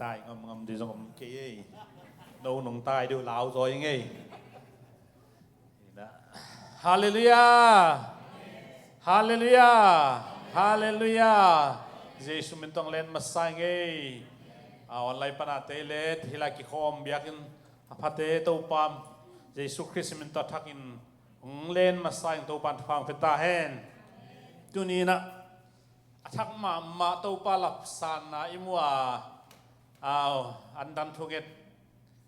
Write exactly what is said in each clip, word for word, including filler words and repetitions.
tai ngamngam dih zong om kei ei. No nong tai dih uh lau zaw ing ei. Halleluiah. Halleluiah. Halleluiah. Jesu min tawh len masa ing ei. A online pana te le hih lai kikhawm biakinn a phate Topa Jesu Khrist min tawh thakin hong len masa ing. Topa in thupha hong pia ta hen. Tuni in ah a thak mahmah Topa lapsanna i mu a, au, andan thunget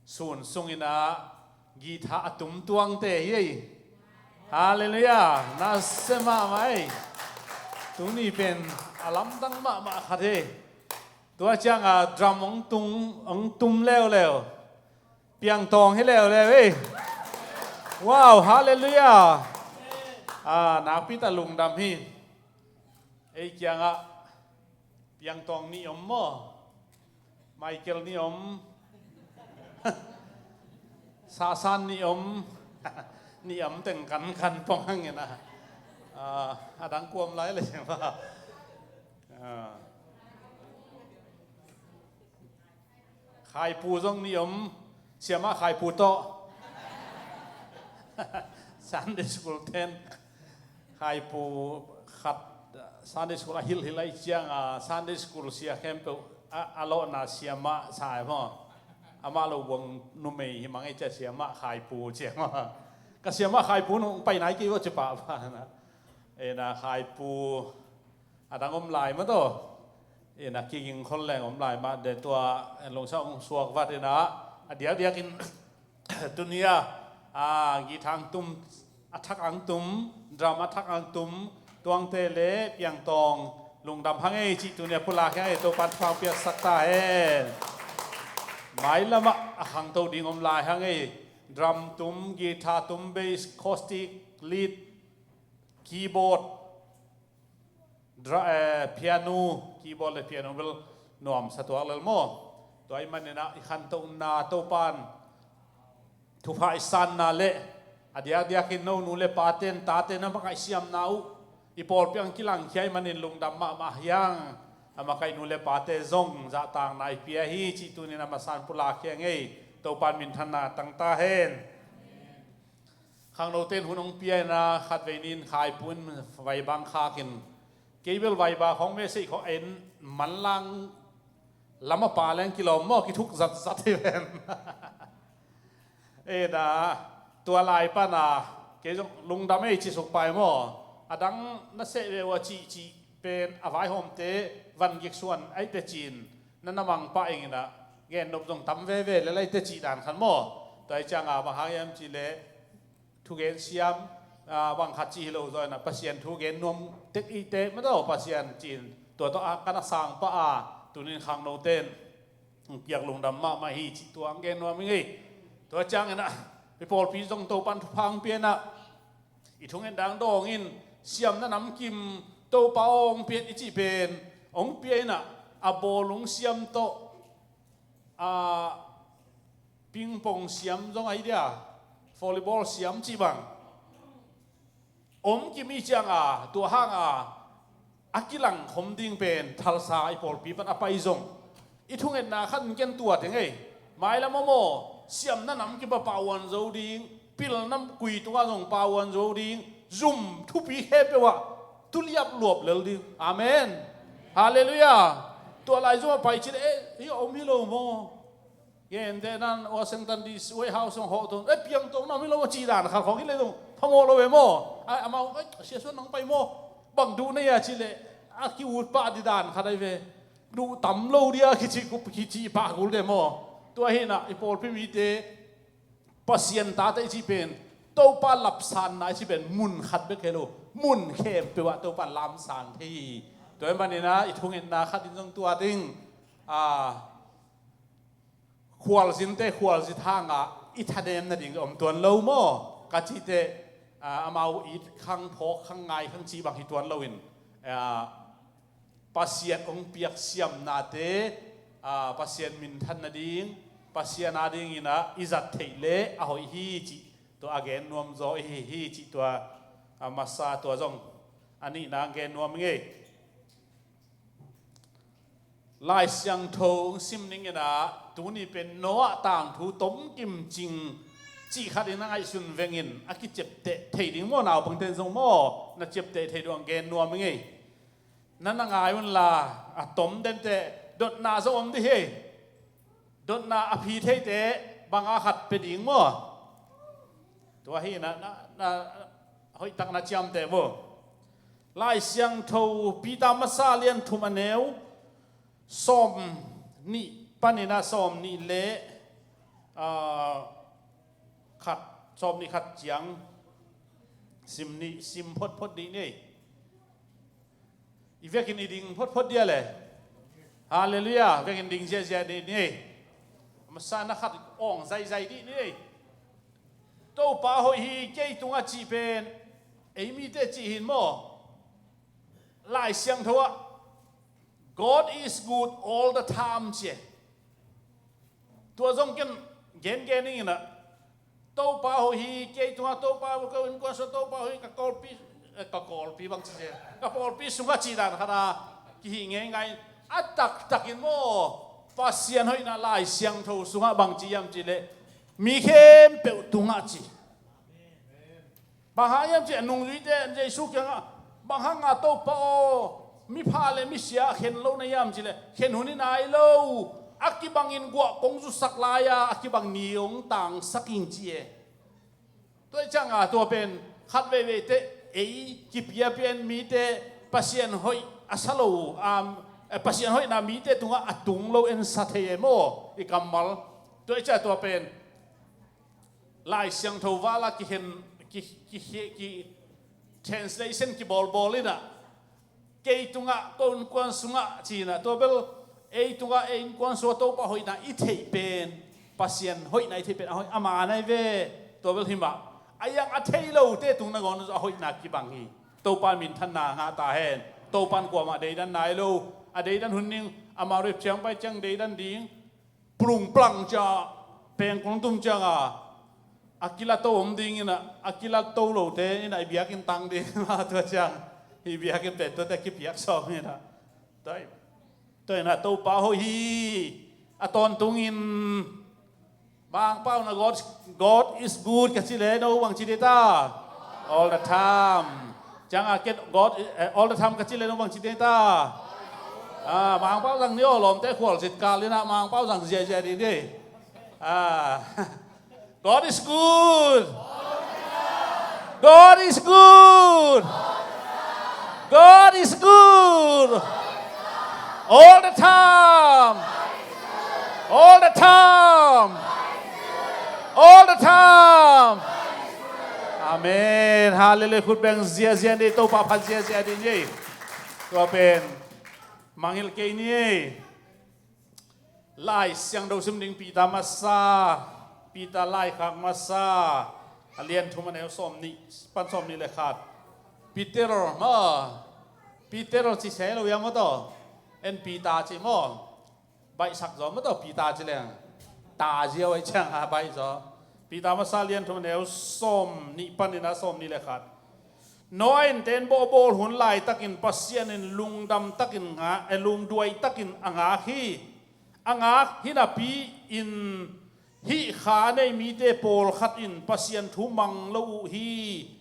sun sungin ah guitar a tum tuangte hi ei. Halleluiah. Nasia mahmah ei. Tuni pen a lamdang mahmah khat hi. Tua ciang a drum hong tung, hong tum leuleu. Piangtawng hi leuleu ei. Wow, halleluiah. A, nakpi tak lungdam hi. Ei kiangah Piangtawng nih om maw? Michael nih om. Sasan nih om. Nih om teng kan kan pong hangin ah. A, a dang kuam lai le ma. A. Khaipu zong nih om, siamah Khaipu tawh. Sunday school ten Khaipu khat, Sunday school a hilhhilh ahih ciang a, Sunday school sia khempeuh a, a lawhna siamah sa e maw? Amah lo buang numei hi mang ei cia siamah Khaipu cia maw? Ka siamah Khaipu nong pai nai kei vo ci pahpah na. Ei na Khaipu a dang om lai mah tawh. Ina kiging khol leng om lai mah de tua en lungsa hong suak vat ina a diakdiakin tuni a, a guitar ang tum, a thak ang tum, drum a thak ang tum, tuangte le Piangtawng lungdam hang ei cih tuni a pulak hang ei. Topan thupha piaksak ta hen. Mailamah a khangto ding om lai hang ei. Drum tum, guitar tum, bass, acoustic, lead, keyboard, dra-, eh, piano, keyboard le piano bel nuamsa tuak lel maw? Tua ahih manin ah i khantohna Topan thupha i sanna le a diakdiakin no nu le pate in tate na makaih siamna uh i pawlpi ang kilangkhia ahih manin lungdam mahmah hi hang. A makaih nu le pate zong zahtakna i pia hi cih tuni in a masa in pulak hi hang ei. Topan minthanna tang ta hen. Khangnote in hun hong pia ina khatvei ni in Khaipu in vai bang khakin kei bel vai bang khawng message khawng en manlang lam a pa leng kilawm maw, kithuk zatzat hi ven. Ina tua lai pana kei zong lungdam ei ci suk pai maw? A dang na seh ve ua cihcih pen a vaihawmte van gik suan aihte cin na na mang pah ing ina gen nop zong tam veve le lai te cih dan khan maw? Tua hi cianga bang hang hiam cih leh thugen siam, ah, bang khat ci hi lo zaw ina Pasian thugen nuam tek ihte mah tawh Pasian cin tua tawh a kan a sang pah a tunin khangnote in piak lungdam mahmah hi cih tua ang gen nuam ing ei. Tua ciang ina i pawlpi zong Topan thupha ang pia ina i thungen dang dawng in siamna namkim Topa awng pian i cih pen hong pia ina a bawlung siam tawh a pingpong siam zong ahi dia, volleyball siam cih bang om kim i cianga tua hanga a kilang khom ding pen thalsa i pawlpi pan a pai zong i thungetna khat in ken tua teng ei. Mailam a maw siamna namkim a pauan zo ding, pilna kui tunga zong pauan zo ding, zum thupi khempeuh ah tuliap luap lel ding. Amen. Halleluiah. Tua lai zum a pai cin eh hi a om hi lo maw? Gente nan Washington D C White House hong hawh tun eh Piangtawng na om hi lo maw cih dan khal khawng hi le zong phamawh lo ve maw? Ai amau eh siasuan nang pai maw? Bang duh nei a cih leh a ki-ut pah di dan khat ai ve. Duh tam lo dia kici, kici pah kul de maw? Tua hi na i pawlpi mite Pasian tate i cih pen Topa lapsanna i cih pen mun khat bek hi lo, mun khempeuh ah Topa lamsang thei hi. Tua hi manin ah i thungetna khat in zong tua ding a khualzinte khualzin hangah i thanem nading om tuan lo maw? Ka cihte a amau it khang phawk khang ngai khang cih bang hi tuan loin a Pasian hong piak siamnate a Pasian minthan nading Pasian adingin ah i zat theih leh a hoih hi cih tua a gen nuam zaw i hi hi cih tua a masa tua zong a nihna ang gen nuam i ngei. Lai Siangtho sim ning in ah, tuni pen Noah tangthu tomkim cing cih khat in a ngaihsun vengin a kiciapteh thei ding maw, naupangte zong maw, na ciapteh thei ding a gen nuam ing ei. Na na ngai unla, a tom denteh dotna zong om ding hi. Dotna a phi theite bang a khat pia ding maw? Tua hi na, na, na hoihtak na ciamteh maw? Lai Siangtho Peter masa lian thum a neu sawm nih panin a sawm nih le, ah, khat, sawm nih khat ciang sim nih, sim photphot dih ni. I vekin i ding photphot dia le. Halleluiah. Vekin ding ziahziah dih ni. Masa na khat awng zaizai dih ni. Topa hoih hi kei tungah cih pen ei mite cih hin maw? Lai Siangtho ah God is good all the time ci e. Tua zong ken gengen ing in ah, Topa hoih hi kei tungah, Topa ka innkuan sungah, Topa hoih ka kawlpi, eh, ka kawlpi bang ci se, ka pawlpi sungah cih dan khat a kihi ngeingai. A taktakin maw, Pasian hoihna Lai Siangtho sungah bang ci hiam cih leh, mi khempeuh tungah ci. Bang hang hiam cih leh a nungzuite in Jesu kiangah, bang hang a Topa aw, mipha le misia a khen lo na hiam cih leh, khen hun hi nai lo, a kibangin guah kong zusak lai-a a kibang ni hong tangsak ing ci e. Tua hi cianga tua pen khat veivei teh ei kipiapia in mite Pasian hoih a sa lo, um, eh, Pasian hoihna mite tungah a tung lo en sa thei e maw, i kammal. Tua hi cia tua pen Lai Siangtho vala kikhen, ki, ki, ki, ki translation kibawlbawl in ah, kei tungah, ko innkuan sungah ci in ah, tua bel ei tungah, ei innkuan sungah Topa hoihna i theih pen, Pasian hoihna i theih pen a hoih ama nai ve. Tua bel hi mah. A iang a thei lote tung nangawn a hoihna kibang hi. Topa minthanna ngah ta hen. Topa in kuamah deidan nai lo. A deidan hun ding, amau rep ciang pai ciang deidan ding. Plungplang cia, pengkung tum cianga a kilato om ding in ah, a kilato lote in ah i biakinn tang ding. Tua ciang i biakinn pen tuate kipiak sawm in ah. Tua, tua in ah Topa hoih hi. A tawntungin Mangpau na God, God is good ka ci le no bang ci ding ta? All the time. Cianga ken God, eh, all the time ka ci le no bang ci ding ta? Ah, Mangpau zang ni aw, lawmte khual zit kal in ah Mangpau zang ziahziah dih ni. Ah. God is good. God is good. God is good. All the time. All the time. All the time. Amen. Hallelujah. Khut beng ziahziah ni, Topa phat ziahziah ni. Tua pen mangngilh kei ni. Lai Siangtho sim ding Peter masa, Peter laikhak masa, a lian thum a neu sawm nih pan sawm nih le khat. Peter maw, Peter ci se lo ia maw taw, en Peter ci maw, baihsak zaw maw taw, Peter ci leng ta ziau ai ciang a baih zaw. Peter masa lian thum a neu sawm nih panin a sawm nih le khat. Noah in teenbaw bawl hun laitakin Pasian in lungdam takin nga, eh, lungduai takin a ngak hi. A ngak hi napi-in hih kha a nei mite pawlkhat in Pasian thu mang lo uh hi.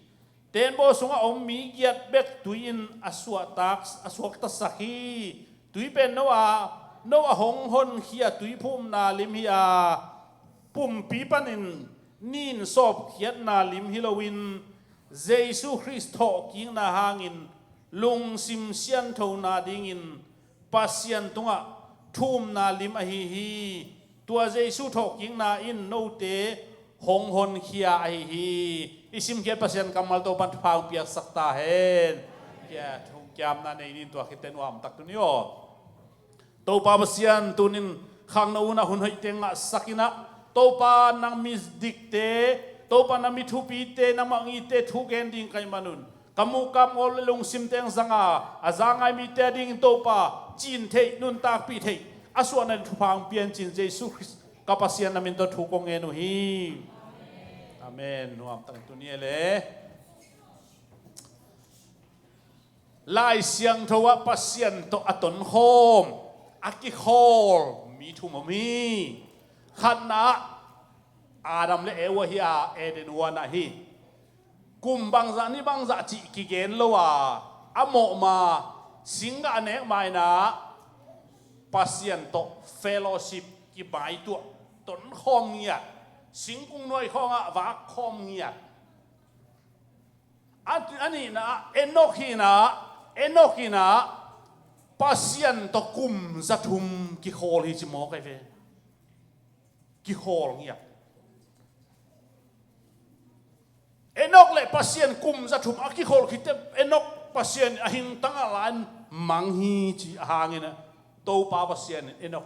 Teenbaw sungah om mi giat bek tui in a suahtak, a suaktasak hi. Tui pen no a, no a hong honkhia tuiphumna lim hi a, pumpi panin nin sawpkhiatna lim hi loin Jesu Khrist thawhkikna hangin lungsim sianthona dingin Pasian tungah thumna lim ahi hi. Tua Jesu thawhkikna in note hong honkhia ahi hi. I simkhiat Pasian kammal Topan thupha hong piaksak ta hen. Kia, thongkiamna nei nin tua khit teh nuam tak tu ni aw. Topa Pasian tunin khangno unah hun hoihte ngahsak inah, Topa nang mi dikte, Topa nang mi thupite, nangmah ngite thu gen ding ka hih manun, ka muh ka ngawl le lungsim teng zanga, a za ngai mite a dingin Topa cin theih, nuntakpih theih a suahna in thupha hong piancin Jesu Khrist ka Pasian na min tawh thu kong ngen uh hi. Amen. Nuam takin tuni e le. Lai Siangtho ah Pasian tawh a tonkhawm, a kikhawl mi thum om hi. Khatna ah Adam le Eva hi a, Eden huan ah hi. Kum bangzah ni bangzah cih kigen lo a, a mawhma singgah nek ma-in ah Pasian tawh fellowship kibaituah, tonkhawm ngiat, singkung nuai khawngah vakkhawm ngiat. A, a nihna ah Enok hi-in ah, Enok hi-in ah Pasian tawh kum za thum kikhawl hi ci mawk ahi ve. Kikhawl ngiat. Enok le Pasian kum za thum a kikhawl khit teh Enok Pasian a hingtang a la-in mang hi cih hangin ah Topa Pasian in Enok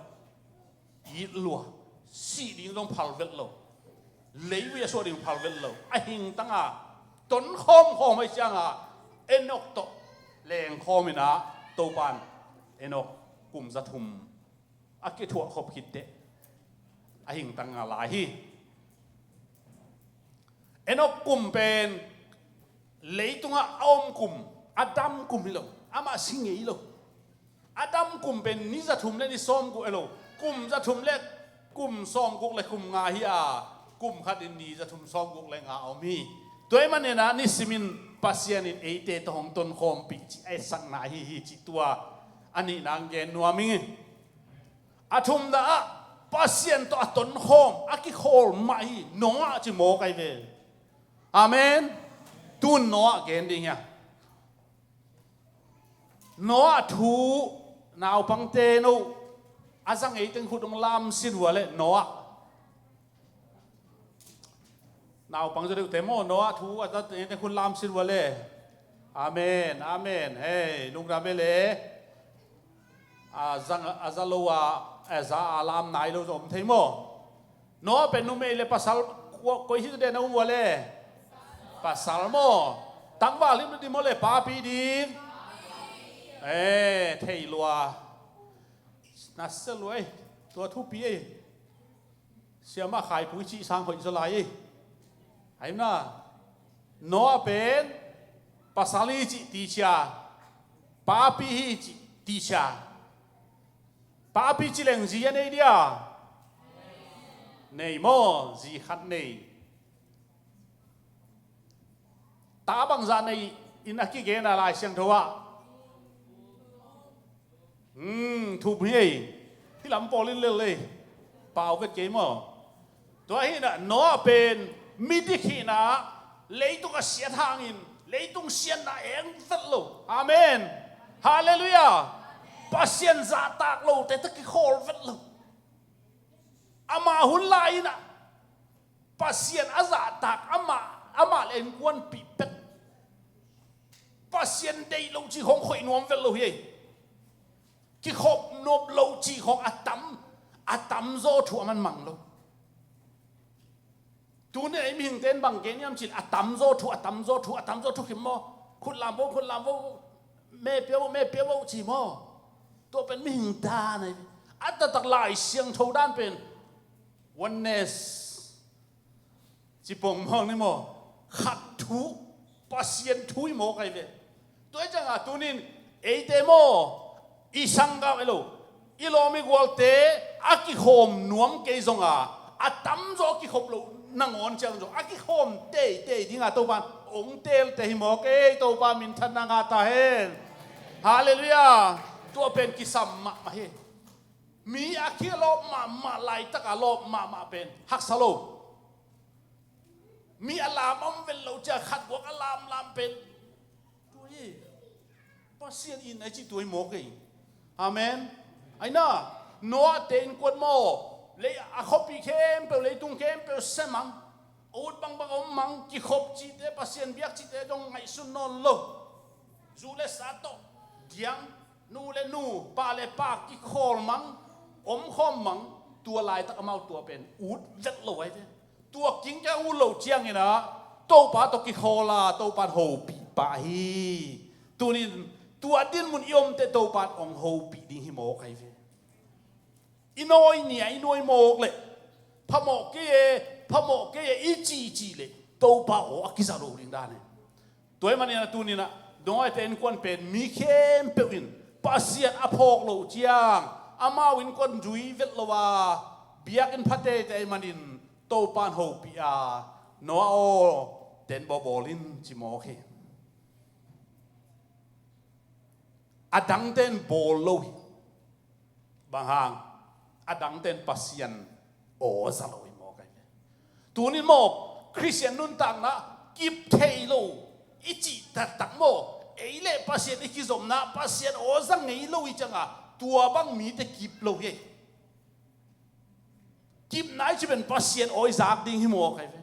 it lua, sih ding zong phal vet lo, leivui a suah ding phal vet lo, a hingtang a tonkhawm khawm ahih ciangin ah Enok tawh lengkhawm in ah Topa in Enok kum za thum a kithuah khop khit teh a hingtang a la hi. Enok kum pen leitungah a om kum, a dam kum hi lo, amah si ngei lo. A dam kum pen ni za thum le ni sawmguk hi lo, kum za thum le kum sawmguk le kum nga hi a, kum khat in ni za thum sawmguk le nga a om hi. Tua ahih manin ah nisimin Pasian in eite tawh hong tonkhawmpih cih a etsakna ahi hi cih tua a nihna hong gen nuam ing. A thumna ah Pasian tawh a tonkhawm, a kikhawl mah hi Noah ci mawk ahi ve. Amen. Tun Noah gen ding hi a. Noah thu, naupangte no, a za ngei teng khut hong lamsin vua leh Noah. Naupang zaw deuhte maw, Noah thu a za ngei teng khut lamsin vua leh. Amen, amen. Hei, lungdam e le. A za, a za lo a, a za a lam nai lo zong om thei maw? Noah pen numei le pasal kua, koi hi den a um vua leh? Pasal maw? Tangval him ding maw le papi ding? Eh, thei lua. Na sia lua ei. Tua thupi ei. Siamah khaipui cih sang hoih zaw lai ei. Ahi na. Noah pen pasal hi cih ticia, papi hi cih ticia. Papi ci leng zi a nei dia? Nei maw, zi khat nei. Ta bangzah nei in a kigen a Lai Siangtho ah? Hmm, thum hi ei. Hih lam pawl in lel ei. Pau vet kei maw? Tua hi na, Noah pen midik hi na, leitung a siat hangin leitung siatna eng vet lo. Amen. Halleluiah. Pasian zahtak lote tawh kikhawl vet lo. Ama hun lai-in ah Pasian a zahtak amah, amah le innkuanpih pek. Pasian deih lo cih khawng khoih nuam vet lo hi ei. Kikhop nop lo cih khawng a tam, a tamzaw thu a man mang lo. Tuni ei mihingte in bang gen hiam cih leh a tamzaw thu, a tamzaw thu, a tamzaw thu kim maw? Khut lam vo, khut lam vo, me pia vo, me pia vo ci maw? Tua pen mihing dan ahi ve. A taktak Lai Siangtho dan pen oneness ci pong mawk ni maw? Khat thu, Pasian thu hi mawk ahi ve. Tua hi ciangin tunin eite maw, i sanggam hi lo, i lawm i gualte a kikhawm nuam kei zongin a tamzaw kikhop loh nangawn ciang zong a kikhawm teitei dingin Topa'n hong teelte hi mawk ei. Topa minthanna ngah ta hen. Halleluiah. Tua pen kisam mahmah hi. Mi a kilawp mahmah, laitak a lawp mahmah pen haksa lo. Mi a lam om vet lo ciang khat guak a lamlam pen tua hi. Pasian in a cih tua hi mawk ei. Amen. Ahi na, Noah te innkuan maw, lei a khuapi khempeuh, leitung khempeuh sia mang. A ut bangbang om mang, kikhop cihte, Pasian biak cihte zong ngaihsun nawn lo. Zu le sa tawh diang, nu le nu, pa le pa kikhawl mang, omkhawm mang. Tua laitak amau tua pen ut vet lo ahi ve. Tua kingkeng ut lo ciangin ah Topa tawh kikhawl a, Topa'n hopih pah hi. Tunin tua dinmun i om teh Topa'n hong hopih ding hi mawk ahi ve. I nawi ni a i nawi mawk leh, phamawh kei e, phamawh kei e i cihcih leh Topa aw a kiza lo ding dan hi. Tua ahih manin ah tunin ah Noah te innkuan pen mi khempeuh in Pasian a phawk loh ciang, Amau innkuan zui vet lo a, biakinn pha teitei ahih manin Topa'n hopih a, Noah aw, tent bawl in ci mawk hi. A dangte'n bawl lo hi. Bang hang? A dangte'n Pasian aw za lo hi mawk ahi ve. Tunin maw, Khristian nuntakna kip thei lo i cih taktak maw, ei le Pasian i kizopna Pasian aw za ngei lo i cianga tua bang mite kip lo hi. Kipna i cih pen Pasian aw i zak ding hi mawk ahi ve.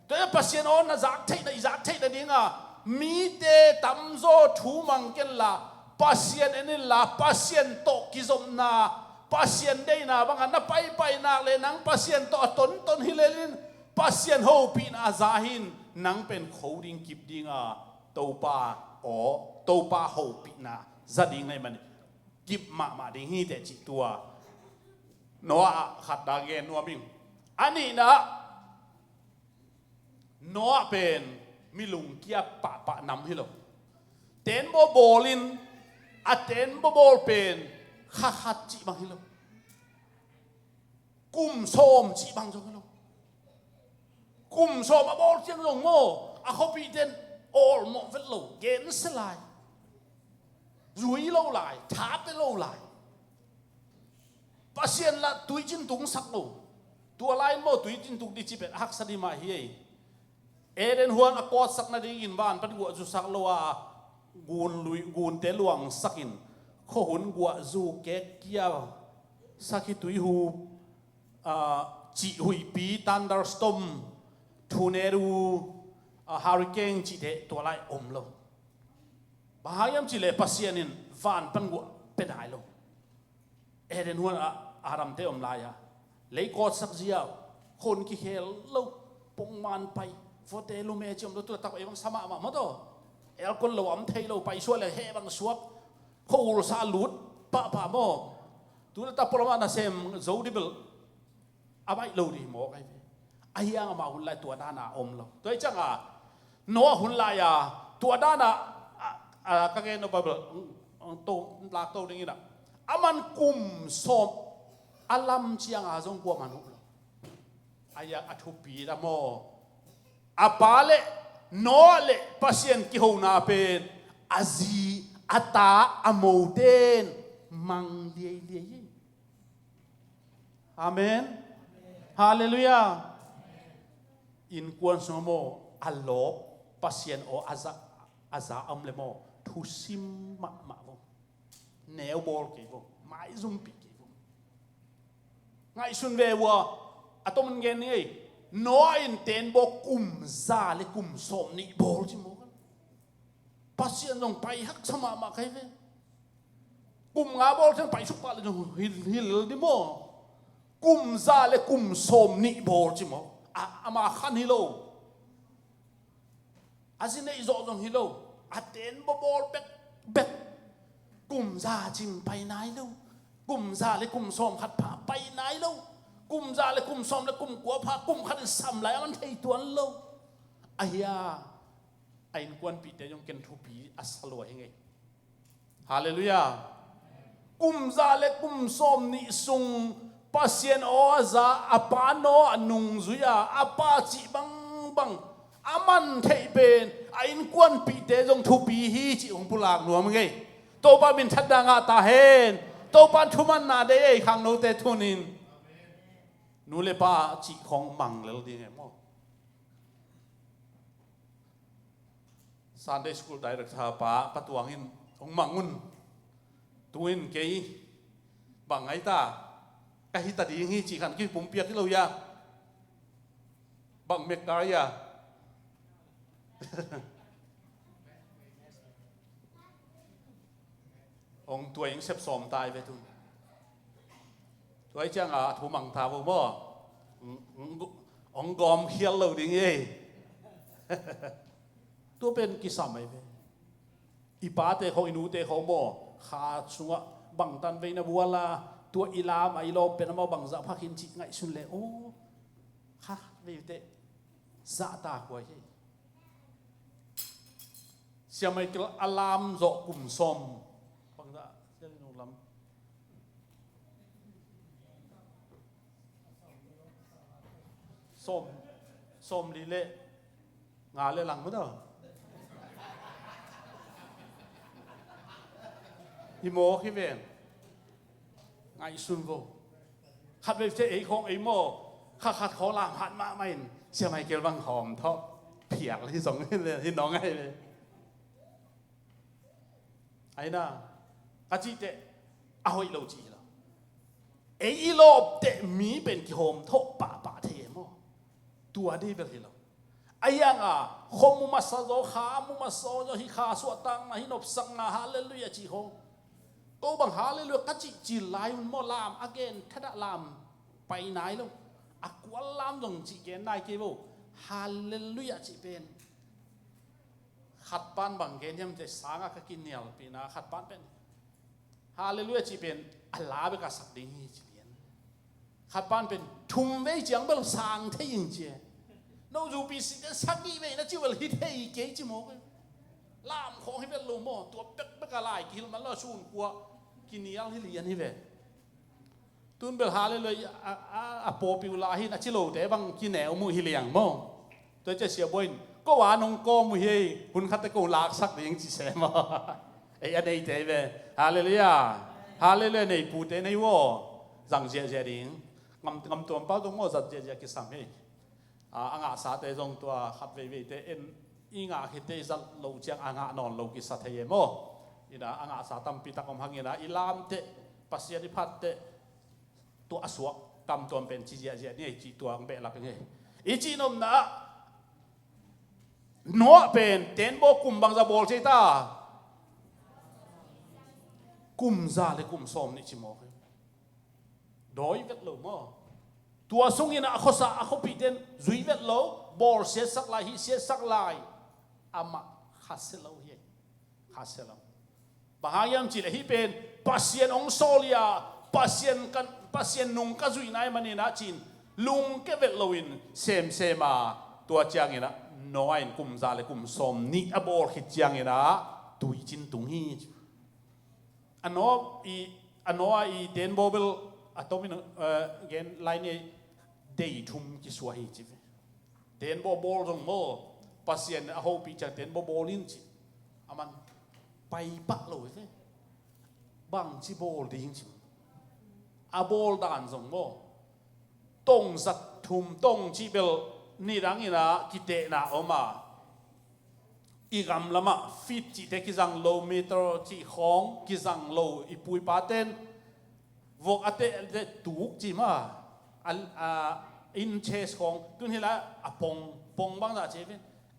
Tua hi a Pasian aw na zak theihna, i zak theihna dinga mite tamzaw thu mang kenla, Pasian en inla, Pasian tawh kizopna, Pasian deihna banga na paipai nak le nang Pasian tawh a tonton hi lelin Pasian hopihna a za hi in, nang pen kho ding, kip dinga Topa aw, Topa hopihna za ding na hih manin kip mahmah ding hi teh cih tua Noah ah khat dah gen nuam ing. A nihna ah, Noah pen mi lungkia pahpah nam hi lo. Tent bawl bawlin, a tent bawl bawl pen kha khat cih bang hi lo. Kum sawm cih bang zong hi lo. Kum sawm a bawl ciang zong maw, a khuapihte in awlmawh vet lo, gensia lai, zui lo lai, tha pia lo lai. Pasian lah tuicin tungsak lo. Tua lai-in maw tuicin tung ding cih pen a haksa ding mah hi ei. Eden huan a kawtsak nadingin van pan guah zusak lo a, gun lui, gunte luangsakin khuahun guah zu kek kia, sakhi tuihup, ah, cih huihpi, thunderstorm, tornado, ah, hurricane cihte tua lai om lo. Bang hang hiam cih leh Pasian in van pan guah pia nai lo. Eden huan ah Adamte om lai-a lei kawtsak ziau, khuahun kikhel lo, pongman pai, vuate lume ci om lo, tu latak ei bang sa mahmah maw taw. Aircon lo a om thei lo, paisuah le heh bang suak, khuahulsa a lut pahpah maw. Tu latak pualamah nasem zo dibel a baih lo ding mawk ahi ve. Ahi hang amah hun lai tua dana om lo. Tua hi cianga Noah hun lai-a tua dana, a, a, ka gen no Bible, mm, mm, to, lak to ding ina. Aman kum sawm a lam cianga zong kuaman huh lo. Ahi hang a thupi dah maw, a pa le Noah le Pasian kihona pen a zi, a ta, a mote in mang liailiai hi. Amen. Halleluiah. Innkuan sungah maw, a lawp, Pasian aw a za, a za a om le maw, thusim mahmah vo. Neu bawl kei vo, maizumpih kei vo. Ngaihsun ve ua, a tomin gen ni ei. Noah in tent bawl kum za le kum sawm nih bawl ci maw kan. Pasian zong pai haksa mahmah kei ve. Kum nga bawl ciang paisuk pah le zong hil, hil ding maw. Kum za le kum sawm nih bawl ci maw. A, ama khan hi lo. A zi neih zawh zong hi lo. A tent bawl bekbek. Kum za cing pai nai lo. Kum za le kum sawm khat pha pai nai lo. Kum za le kum sawm le kum kua pha kum khat in sam lai a man thei tuan lo. Ahi a, a innkuanpihte zong ken thupi a sa lua hi ngei. Halleluiah. Kum za le kum sawm nih sung Pasian aw a za a pa Noah nungzui a, a pa cih bangbang a man theih pen a innkuanpihte zong thupi hi cih hong pulak nuam ngei. Topa min thatna ngah ta hen. Topa thumanna dei ei khangnote thunin. Nu le pa cih khong mang lel ding e maw. Sunday school director pa, pa Tuang in hong mang un. Tu in kei bang ngai ta, ka hi ta ding hi cih khan kipumpiak hi lo hia. Bang mek ka hia. Hong tuai hong sep sawm tai ve tun. Tuai cianga thu mang ta vo maw. Hong, hong, hong gawm khial lo ding ei. Tua pen kisam ai ve. I pate khong, i nute khong maw, kha sungah bangtan vei na bual a, tua i lam a i lawm pen amau bangzah pha khin cih ngaihsun le, aw, kha vei teh zahtak huai hi. Sia Michael a lam zawh kum sawm bangzah, sia nung lam. Sawm, sawmli le nga le lang maw taw. I mawk hi ven. Ngaihsun vo. Khat vei te ei khawng ei maw. Khat khat khawng lam hat mahmah in. Sia Michael bang khawm thawh. Phial hi zong hi le, hi nong ahi le. Aina, ka cih teh, a hoih lo cih hi lo. Ei i lawp teh mi pen kihawm thawh pahpah thei e maw. Tua dei bel hi lo. A hiang a, khom mu masa zaw, kha mu masa zaw, hi kha suahtakna, hi nopsakna, halleluiah cih khawng. Ko bang halleluiah ka cih cil lai un maw, lam a gen thadah lam pai nai lo. A kual lam zong cih gen nai kei vo. Halleluiah cih pen. Khat pan bang gen hiam cih sangah ka kinialpihna khat pan pen halleluiah cih pen a la bek a sak ding hi ci lian. Khat pan pen thum vei ciang bel sang thei ing ci e. No zupi si te sagih vei na ci bel hi thei kei ci mawk e. Lam khawng hi vet lo maw, tua bekbek a lai kihilh man lo a sun kua kinial hi lian hi ve. Tun bel halleluiah a, a, a pawlpi uh la hi in a ci lote bang kineu muh hi liang maw. Tua cia sia buai in ko a nong kawm uh hi ei, hun khat teh ko laksak ding ci se maw. Ei a neite hi ve. Halleluiah. Halleluiah, nei pute nei uh aw. Zang ziahziah ding. Ngam, ngam tuam pau tung maw zat ziahziah kisam hi. A, a ngahsate zong tua khat veiveite en i ngah khit teh i zat loh ciang a ngah nawn lo kisa thei e maw. Ina a ngahsa tampi tak om hang ina i lamteh Pasian i phatteh tua a suak kamtuam pen ci ziahziah ni ei cih tua ang behlap ing ei. I cih nopna ah Noah pen tenbaw kum bangza bawl ci ei ta. Kum za le kum sawm nih ci mawk ei. Dawi vet lo maw. Tua sungin a khuasa a khuapihte in zui vet lo, bawl siatsak lai, hih siatsak lai. Amah khasia lo hi. Khasia lo. Bang hang hiam cih leh hih pen Pasian hong sawl hi a, Pasian kan, Pasian nung ka zuih nai manin ah ci-in lungke vet loin semsem a, tua ciangin ah Noah in kum za le kum sawm nih a bawl khit ciangin ah tuicin tung hi. A Noah i, a Noah i tenbaw bel a tomin, eh, gen lai ni, dei thum kisuah hi ci ve. Tenbaw bawl zong maw, Pasian a hopih ciang tenbaw bawl in ci. Aman pai pah lo hi ve. Bangci bawl ding ci. A bawl dan zong maw, tong zat thum, tong cih bel nidang in ah kitehna om a, i gam lamah feet cihte kizang lo, meter cih khawng kizang lo, i pu i pate'n vok a teh, teh tuk ci mah a, a, inches khawng tun hi lai a pong, pong bangzah ci ve.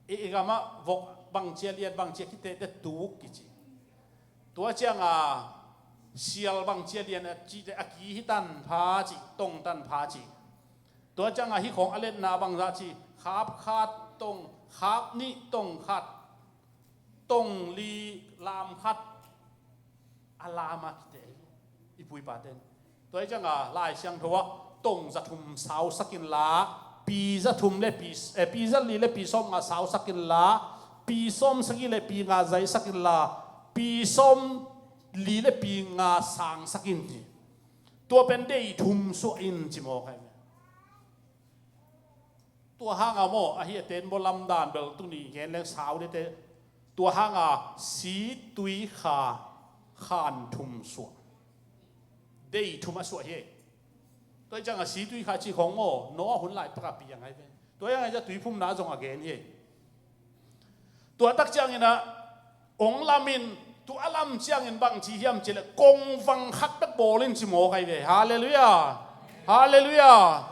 I, i gamah vok bangci a lian bangci a kiteh teh tuk kici. Tua ciang a sial bangci a lian a cih teh a ki hi tanpha ci, tong tanpha ci. Tua ciang a hih khawng a letna bangzah ci, khap khat tong, khap nih tong khat, tong li lam khat, a lam a kiteh hi i pu i pate'n. Tua hi ciang a Lai Siangtho ah tong za thum sausak inla, pi za thum le pi, eh, pi za li le pi sawm nga sausak inla, pi sawm sagih le pi nga zaisak inla, pi sawm li le pi nga sangsak in ci. Tua pen dei thum suah in ci mawk hi. Tua hang a maw, ahi a tenbaw lamdan bel tuni gen leng sau dite. Tua hang a si tui kha khan thum suah. Dei thum a suah hi. Tua hi ciang a si tui kha cih khawng maw, Noah hun lai pak a piang ahi ve. Tua hi ciang a tui phumna zong a gen hi. Tua tak ciangin ah ong lam in, tua lam ciangin bang ci hiam cih leh kongvang khat bek bawl in ci mawk ahi ve. Halleluiah. Halleluiah.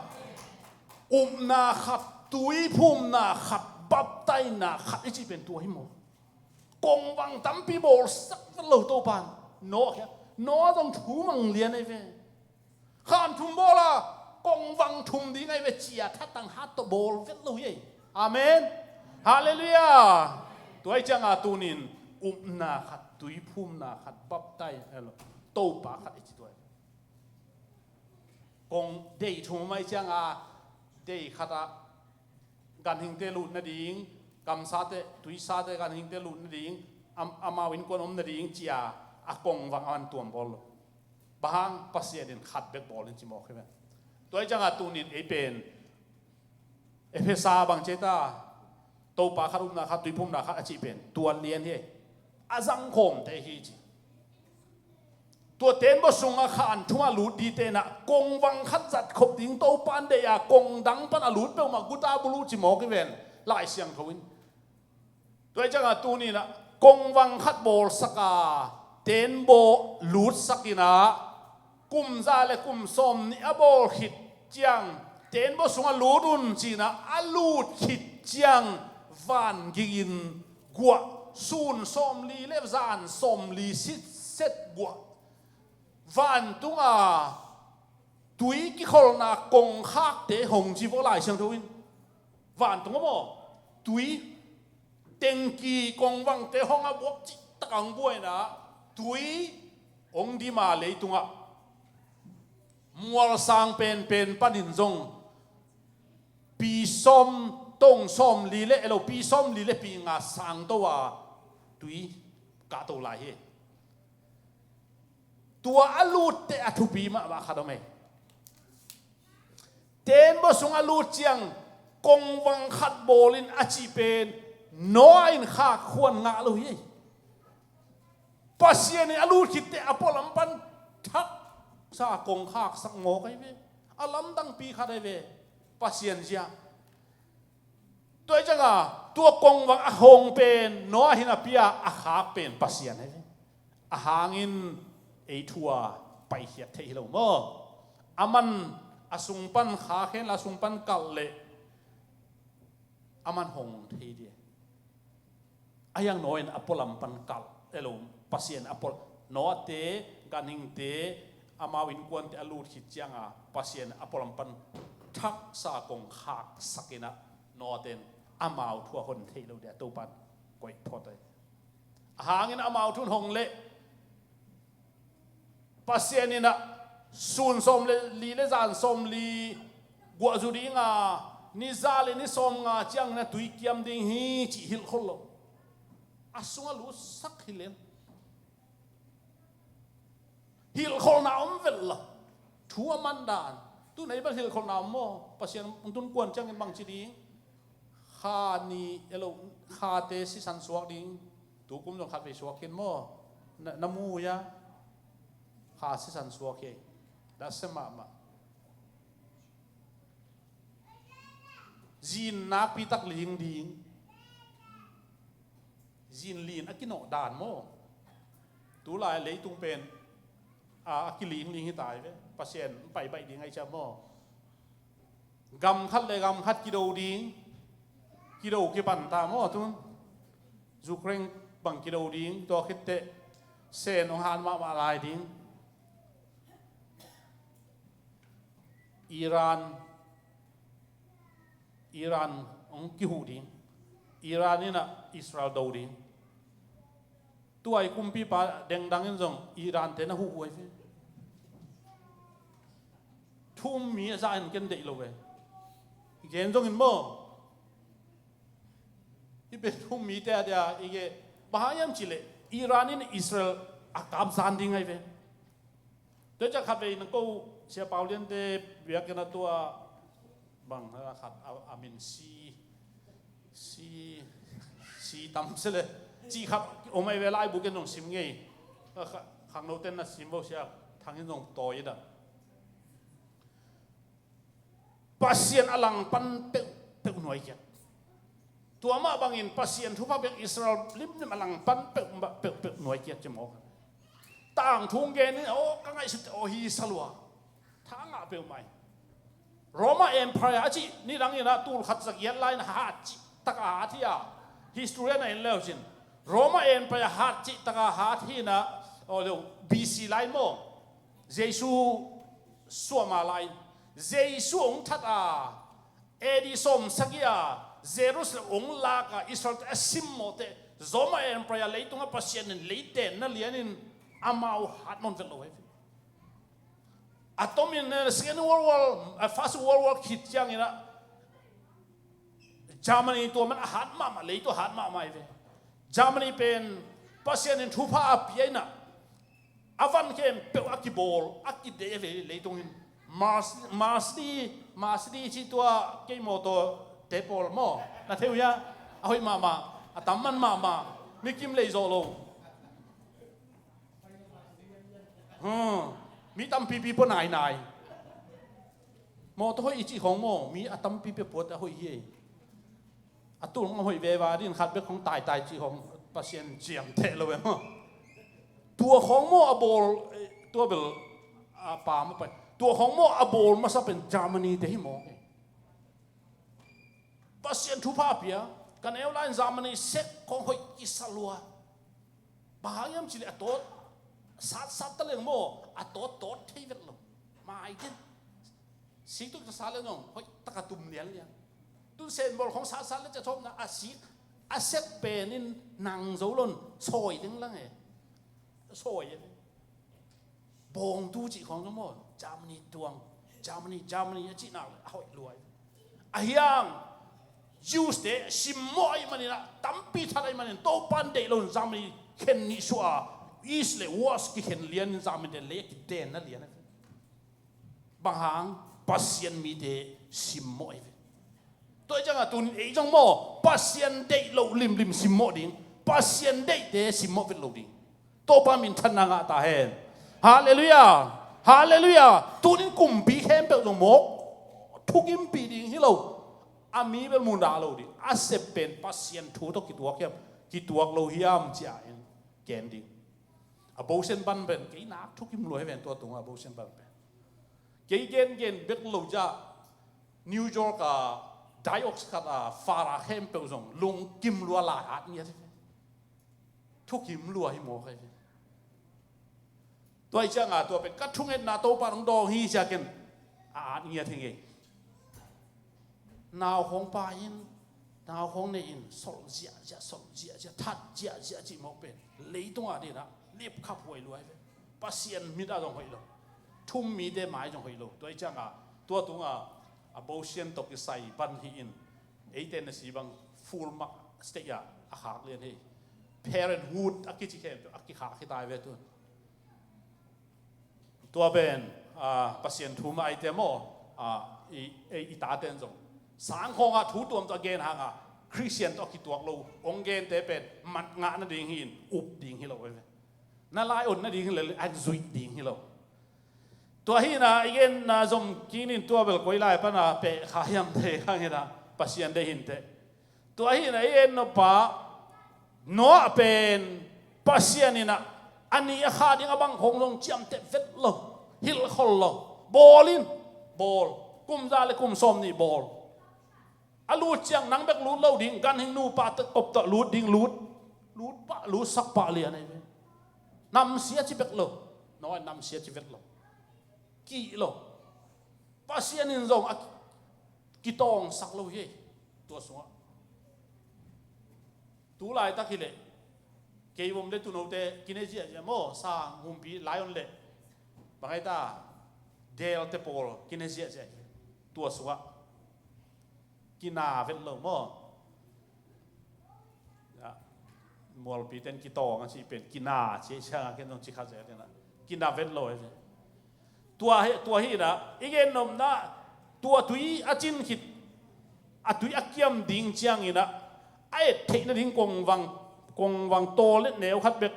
Upna khat, tui phumna khat, baptaina khat i cih pen tua hi maw. Kongvang tampi bawlsak vet lo Topa'n. Noah khia, Noah zong thu mang lian ahi ve. Khan thum bawl a, kongvang thum ding ahi ve ci a, thatang hat tawh bawl vet lo hi ei. Amen. Halleluiah. Tua hi ciang a tunin upna khat, tui phumna khat, baptai, hello, Topa khat i ci tua hi. Kong dei thum mai ciang a, dei khat ah ganhingte lut nading, kamsate, tuisate ganhingte lut nading, am, amau innkuan om nading ci a, a kongvang a man tuam bawl lo. Bang hang, Pasian in khat bek bawl in ci mawk hi ve. Tua hi ciang a tunin ei pen Efesa bang ci ta, Topa khat, upna khat, tuiphumna khat a cih pen tua lian hi. A zangkhawmte hi ci. Tua teenbaw sungah khan thumah lut dingte in ah kongvang khat zat khop ding Topa in deih a, kong dang pan a lut peuhmah guta buluh ci mawk hi ven, Lai Siangtho in. Tua hi ciangah tuni in ah kongvang khat bawlsak a, teenbaw lutsak in ah, kum za le kum sawm nih a bawl khit ciang, teenbaw sungah lut un ci in ah, a lut khit ciang vangik in guah, sun sawmli le zan sawmli sitset guah, vantung a tui kikholhna kongkhakte hong ci vawh, Lai Siangtho in. Vantung a maw, tui, tengki kongvangte hong a buak cihtak a hong buai in ah, tui hong dim a, leitungah mualsang penpen panin zong pi sawm, tong sawmli le, elo, pi sawmli le pi nga sangto a tui kahto lai hi. Tua a lutte a thupi mahmah khat om ei. Teenbaw sungah lut ciang kongvang khat bawl in a cih pen Noah in khak khuan ngah lo hi ei. Pasian in a lut khitte a pualam pan thaksa kongkhaksak mawk ahi ve. A lamdangpi khat ahi ve, Pasian zia. Tua hi ciangah tua kongvang a hong pen Noah in a pia, a khak pen Pasian ahi ve. A hangin ei thu a paikhiat thei hi lo maw. A man a sung pan khak hen la, a sung pan kalh leh a man hong thei ding. A hiang Noah in a pualam pan kalh, elo, Pasian a pual, Noahte, ganhingte, amau innkuante a lut khit ciangah Pasian a pualam pan thaksa kongkhaksak in ah, Noahte in amau thu a hon theih loh ding a Topa in koih phot ahi. A hangin amau thu in hong leh Pasian in ah sun sawmli le zan sawmli guah zu ding a, ni za le ni sawmnga ciangin a tui kiam ding hi cih hilhkhol lo. A sungah lutsak hi lel. Hilhkholhna om velh lo. Thu a man dan. Tu nei bel hilhkholhna om maw? Pasian hong tun kuan ciangin bang ci ding? Kha ni, elo, khate sisan suak ding. Tu kum zong khatvei suak khin maw? Na, na mu hia? Kha sisan suak hi. Dah se mahmah. Zin nakpi tak ling ding. Zin lin a kinawh dan maw? Tulai leitung pen a, a kilingling hi ta hi ve. Pasian pai baih ding ahi ciah maw? Gam khat le gam khat kido ding, kido kipan ta maw tun? Ukraine bang kido ding, tua khitteh Sen hong han mahmah lai ding. Iran, Iran hong kihuh ding. Iran in ah Israel do ding. Tuai kumpipa dengdang in zong Iran te na huhhuai ve. Thu um mi a za in ken deih lo ve. Gen zong in maw? Hi pen thu um mite a dia i ge, bang hang hiam cih leh Iran in Israel a kap zan ding ahi ve. Tua ciah khatvei na ko, Sia Pau Lian te biakinn a tua bang a khat a, a min si, si, si tam se le. Cih khat om ahi ve, laibu ken zong sim ngei. Kha, khangno ten na sim vo, Sia Thang in zong tawi in ah. Pasian a langpan peuhpeuh nuai kiat. Tua mah bangin Pasian thupha biak Israel limlim a langpan peuh, peuhpeuh nuai kiat ci mawk. Tangthung gen in, aw, ka ngaihsut, aw, hi salua. Tha ngah peuhmah hi. Roma Empire a cih nidang in ah tul khat za giat lai in hat cih taka hat hi a. History a na en leu cin Roma Empire hat cih taka hat hi in ah, aw, leu B C lai maw? Jesu suahma lai in Jesu hong that a, A D sawmsagih a Jerusalem hong lak a Israel te a simmawhte, Roma Empire leitungah Pasian in leitenna lianin amau hat nawn vet lo hi. A tomin, eh, Second World War, eh, First World War khit ciangin ah Germany tua man a hat mahmah, leitung a hat mahmah hi ve. Germany pen Pasian in thupha a pia in ah a van khempeuh a kibawl, a kideih a ve leitung in. Mars, Mars di, Mars di ci tua kei mawtaw te pawl maw, na thei uh hia? A hoih mahmah, a tam man mahmah, mi kim lei zawh lo. Hmm. Mi tampipi pua nainai. Mawtaw hoih i cih khawng maw, mi a tampipi a puat a hoih hi. A tul ngam hoih veva din khat bek khawng taitai cih khawng Pasian ciamteh lo e maw. Tua khawng maw a bawl, eh, tua bel a pa maw pai. Tua khawng maw a bawl masa pen Germany te hi maw. Pasian thupha pia, ka neu lai-in Germany sek khawng hoih kisa lua. Bang hang hiam cih leh a tawt, satsat ta leng maw, a tawt tawt thei vet lo. Mai den. Sik tuk ta sa leng zong, hoih taka tum lianlian. Tun sen bawl khawng satsat leh cia thawpna, a sik, a sek pen in nang zo lon, sawi ding lang e. Sawi e. Bawngtu cih khawng zong maw, Germany tuang, Germany, Germany a cih nak leh a hoih lua e. A hiang, Jews te simmawh ahih manin ah, tampi that ahih manin, Topan deih loin Germany khen nih suah a, East le West kikhen lianin Germany te lei a kidenna lian a. Bang hang, Pasian mite simmawh ahi ve. Tua hi ciangah tunin ei zong maw, Pasian deih loh limlim simmawh ding, Pasian deihte simmawh vet lo ding. Topa minthanna ngah ta hen. Halleluiah. Halleluiah. Tunin kumpi khempeuh zong mawk thukimpih ding hi lo. A mi bel mudah lo ding. A sep pen Pasian thu tawh kituak hiam, kituak lo hiam ci-a in gen ding. Abortion ban pen kei nak thukim lua hi ven, tua tungah abortion ban pen. Kei gengen bek lo ciah New York a diox khat a fara khempeuh zong lungkim lua lai at ngiat hi ve. Thukim lua hi mawk ahi ve. Tua hi ciangah tua pen ka thungetna Topa hong dawng hi cia ken a at ngiat hi ngei. Nau khawng pa in, nau khawng nei in, solh ziahziah, solh ziahziah, that ziahziah cih mawk pen leitungah dinah lipkhap huai lua hi ve. Pasian mit ah zong hoih lo. Thum mite mai zong hoih lo. Tua hi ciangah tua tungah abortion tawh kisai ban hi in, eite na si bang full mark state ah a khak lian hi. Parenthood a kici khempeuh a kikhak hi ta hi ve tun. Tua pen, ah, Pasian thu mah ahi te maw, ah, i, i, i taten zong sang khawngah thu tuamtuam a gen hangah Khristian tawh a kituak lo hong gente pen mat ngah nading hi in up ding hi lo ve. Na lai on nading hi lo, an zuih ding hi lo. Tua hi inah i genna zom kinin tua bel koi lai pana peh kha hiam thei kha hinah Pasian deih hinteh. Tua hi inah i en nop ah Noah pen Pasian inah a ni a kha ding a bang khawng zong ciamteh vet lo, hilhkhol lo. Bawl in, bawl. Kum za le kum sawm nih bawl. A lut ciang nang bek lut lo ding, ganhing nupa te kop tawh lut ding, lut. Lut pah, lut sak pah lian ahi ve. Namsia ci bek lo. Noah namsia ci vet lo. Kih lo. Pasian in zong a kitawngsak lo hi. Tua sungah tu laitak hileh kei vom le tunote kine ziahziah maw, sang humpi lion le bang ahi ta, delte pawl kine ziahziah hi. Tua sungah kina vet lo maw. Mualpi ten kitawng a cih pen kina cih siang a ken zong ci kha zel inah kina vet lo hi. Tua hi, tua hi inah i gen nopna, tua tui a cin khit, a tui a kiam ding ciang inah a et theih nading kongvang, kongvang tawl le neu khat bek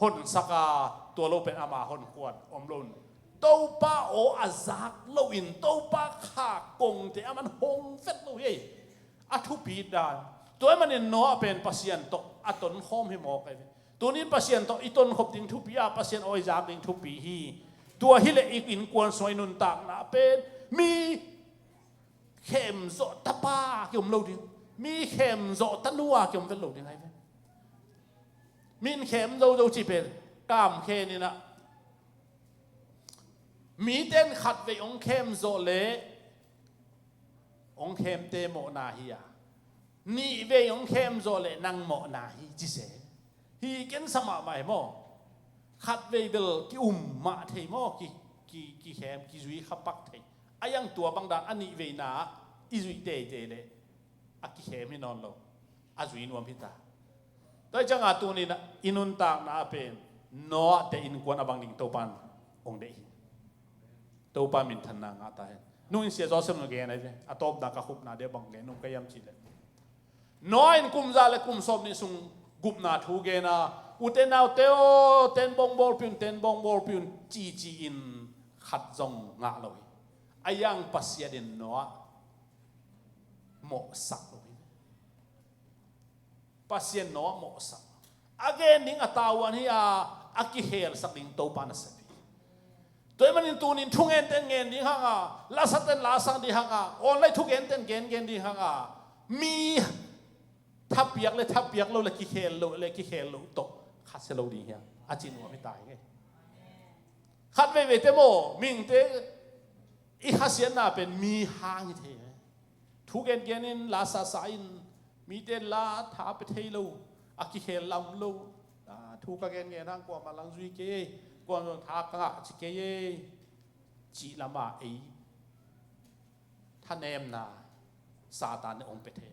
honsak a, tua lo pen ama honkhuan om lo in Topa aw a zak loin Topa kha kongte a man hong vet lo hi. A thupi dan. Tua ahih manin Noah pen Pasian tawh a tonkhawm hi mawk ahi ve. Tunin Pasian tawh i tonkhop ding thupi a, Pasian aw i zak ding thupi hi. Tua hileh i innkuan sungah i nuntakna pen mi khemzawh tapa kiom lo ding, mi khemzawh tanu a kiom vet lo ding ahi ve. Min khem zozo cih pen kamkhen inah miten khatvei hong khemzawh leh hong khemte mawhna hi a, nihvei hong khemzawh leh nang mawhna hi ci se. Hi kensa mahmah hi maw. Khatvei bel ki-um mah thei maw, ki, ki, kikhem, kizui khapak thei. A iang tua bangdan a nihveina ah i zuih teitei leh a kikhem hi nawn lo, a zui nuam hi ta. Tua hi ciangah tunin i nuntakna ah pen Noah te innkuan a bang ding Topan hong deih hi. Topa minthanna ngah ta hen. Nung in Sia Joseph na gen ahi ve. A tawpna ka khupna dia bang gen nung ka hiam cih leh, Noah in kum za le kum sawm nih sung gupna thu gen a, ute naute aw, ten bawng bawlpih un, ten bawng bawlpih un, cici in khat zong ngah lo hi. A hiang Pasian in Noah mawhsak lo hi. Pasian Noah mawhsak. A gen ding a tavuan hi a, a kikhelsak ding Topa nasep hi. Tua ahih manin tunin thungen ten gen ding hang a, lasa ten lasak ding hang a, online thugen ten gen gen ding hang a, mi thapiak le thapiak lo le kikhel lo le kikhel lo tawh khasia lo ding hi a, a ci nuam hi ta hi ngei. Khat veivei te maw, mihingte i khasiatna pen mi hang hi thei hi. Thu gengen in, la sasa in, mite la tha pia thei lo, a kikhel lam lo. A, thu ka gengen hang kuamah lang zui kei ei, kuamah tha ka ngah ci kei ei, cih lamah ei thanemna Satan in hong pia thei.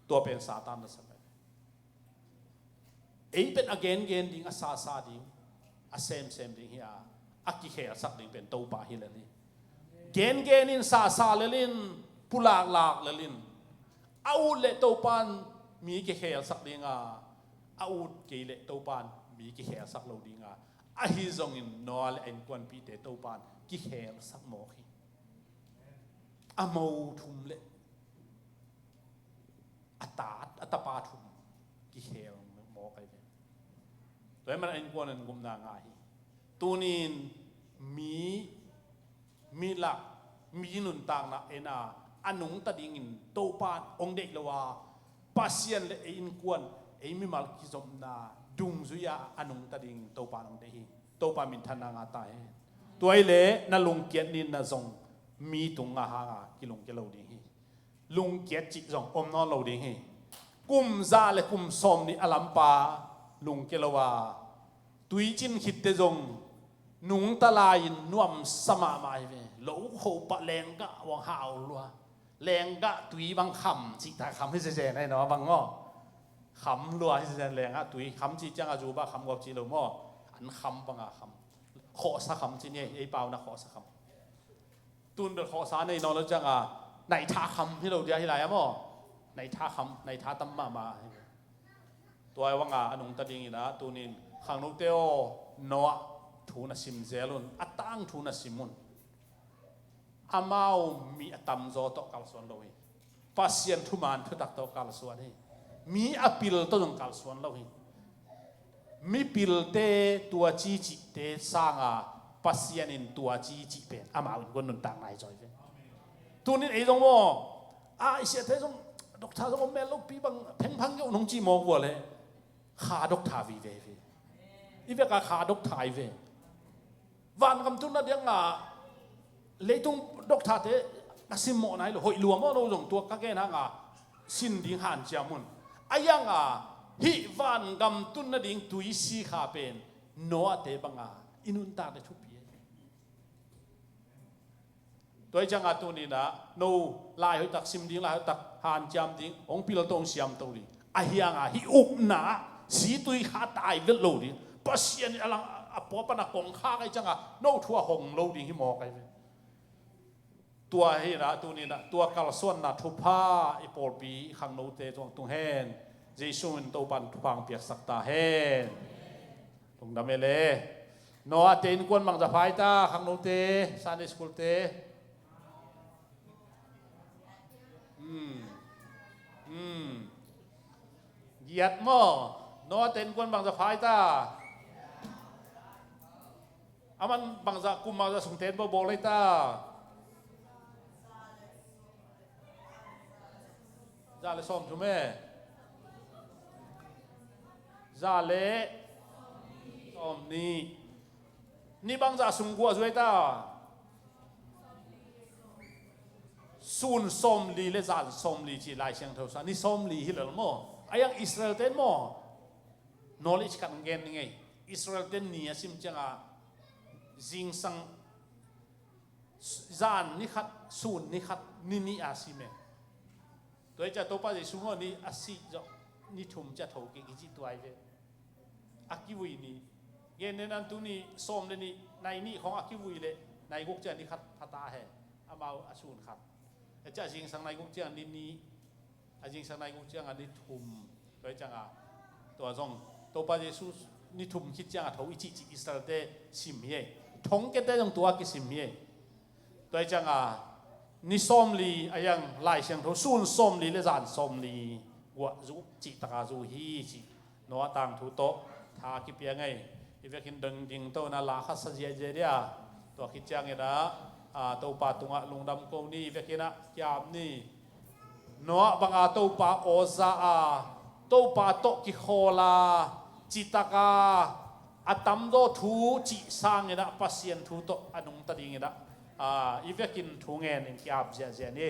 Tua pen Satan nasep hi. Ei pen a gengen ding, a sasa ding, a semsem ding hi a, a kikhelsak ding pen Topa hi lel hi. Gengen in, sasa lel in, pulaklak lel in, a ut leh Topa in mi kikhelsak ding a, a ut kei leh Topa in mi kikhelsak lo ding a, ahi zongin Noah le a innkuanpihte Topa in kikhelsak mawk hi. A mo thum le a ta, a tapa thum kikhel mawk ahi ve. Tua ahih manin a innkuan in gupna ngah hi. Tunin mi, mi lak, mi nuntakna en a, a nungta dingin Topa in hong deih lo a, Pasian le ei innkuan, ei mimal kizopna dungzui a, a nungta dingin Topa in hong deih hi. Topa minthanna ngah ta hen. Tua ahih leh na lungkiat ni, na zong mi tung ngah hang a kilungkia lo ding hi. Lungkiat cih zong om nawn lo ding hi. Kum za le kum sawm nih a lampa lungkia lo a, tuicin khitte zong nungta lai-in nuamsa mahmah hi ve. Lo kho pah lenggah bang hau lua. Lenggah tui bang kham cih ta, kham hi zenzen ahi no bang maw. Kham lua hi zenzen lenggah tui. Kham cih ciang a zu bah kham guak ci lo maw. An kham bang a kham. Khawhsa kham ci ni, ei pau na khawhsa kham. Tun bel khawhsa nei nawn lo ciang a, naitha kham hi lo dia hi lai a maw. Naitha kham, naitha tam mahmah hi. Tua bang a, a nungta dingin a, tunin khangnote aw, Noah thu na sim zel un, a tangthu na sim un. Amau mi a tamzaw tawh kalsuan lo hi. Pasian thuman thutak tawh kalsuan hi. Mi a pil tawh zong kalsuan lo hi. Mipilte tua cicihte sanga Pasian in tua cicih pen amau innkuan nuntak nai zaw hi ve. Tunin ei zong maw, a i siate zong, doctor zong om mel lo pi bang, phengphang keuh nong ci mawk vua leh, kha doctor vive hi ve. I vek a kha doctor hi ve. Vangam tunna dingah leitung doctor-te na simmawh nai lo, hoih lua maw no zong tua ka gen hangah sin ding hanciam un. A hiangah hih vangam tunna ding tuisi kha pen Noah-te banga i nuntakte thupi hi. Tua hi ciangah tuninah no lai hoihtak sim ding, lai hoihtak hanciam ding, hong pil to, hong siam to ding. A hiangah hih upna ah situi kha tai vet lo ding. Pasian in a lang a pua pana kong kha kai ciangah no thu a hong lo ding hi mawk ai ve. Tua hinah tuninah tua kalsuanna thupha i pawlpi i khangnote tungah tung hen. Jesu in Topan thupha hong piaksak ta hen. Lungdam e le. Noah-te innkuan bangzah pha hi ta, khangnote, Sunday school-te? Hmm. Hmm. Giat maw? Noah-te innkuan bangzah pha hi ta? Aman bangzah, kum bangzah sungten bawl hi ta? Za le sawm thum e. Za le sawm nih. Ni bangzah sung guah zuai ta? Sun sawmli le zan sawmli ci Lai Siangtho sa, ni sawmli hi lel maw? A hiang Israel-te maw? Knowledge khat gen ni ngei. Israel-te ni a sim ciangah zingsang zan ni khat, sun ni khat, ni nih a sim e. Tua hi ciah Topa Jesu maw ni a sih zawh ni thum ciah tho kik hi ci tua hi ve. A kivui ni. Gen nen an tu ni sawm le nih, nai nih khawng a kivui leh nai guk ciah ni khat pha ta hen. Amau a sun khat. A ciah zingsang nai guk ciang ni nih, a zingsang nai guk ciang a ni thum. Tua hi ciang a, tua zong Topa Jesu ni thum khit ciang a tho i cih cih Israel-te sim hi ei. Thongkiate zong tua kisim hi ei. Tua hi ciang a ni sawmli a hiang Lai Siangtho sun sawmli le zan sawmli guah zu cih taka zu hi cih Noah tangthu tawh tha kipia ngei. I vekin dong ding to na la khat sa ziahziah dia. Tua khit ciangin ah, a, Topa tungah lungdam ko ni, i vekin ah kiam ni. Noah banga Topa aw za a, Topa tawh kikhawl a, citaka a tamzaw thu cih sangin ah Pasian thu tawh a nungta dingin ah, a, i vekin thu ngenin kiam ziahziah ni.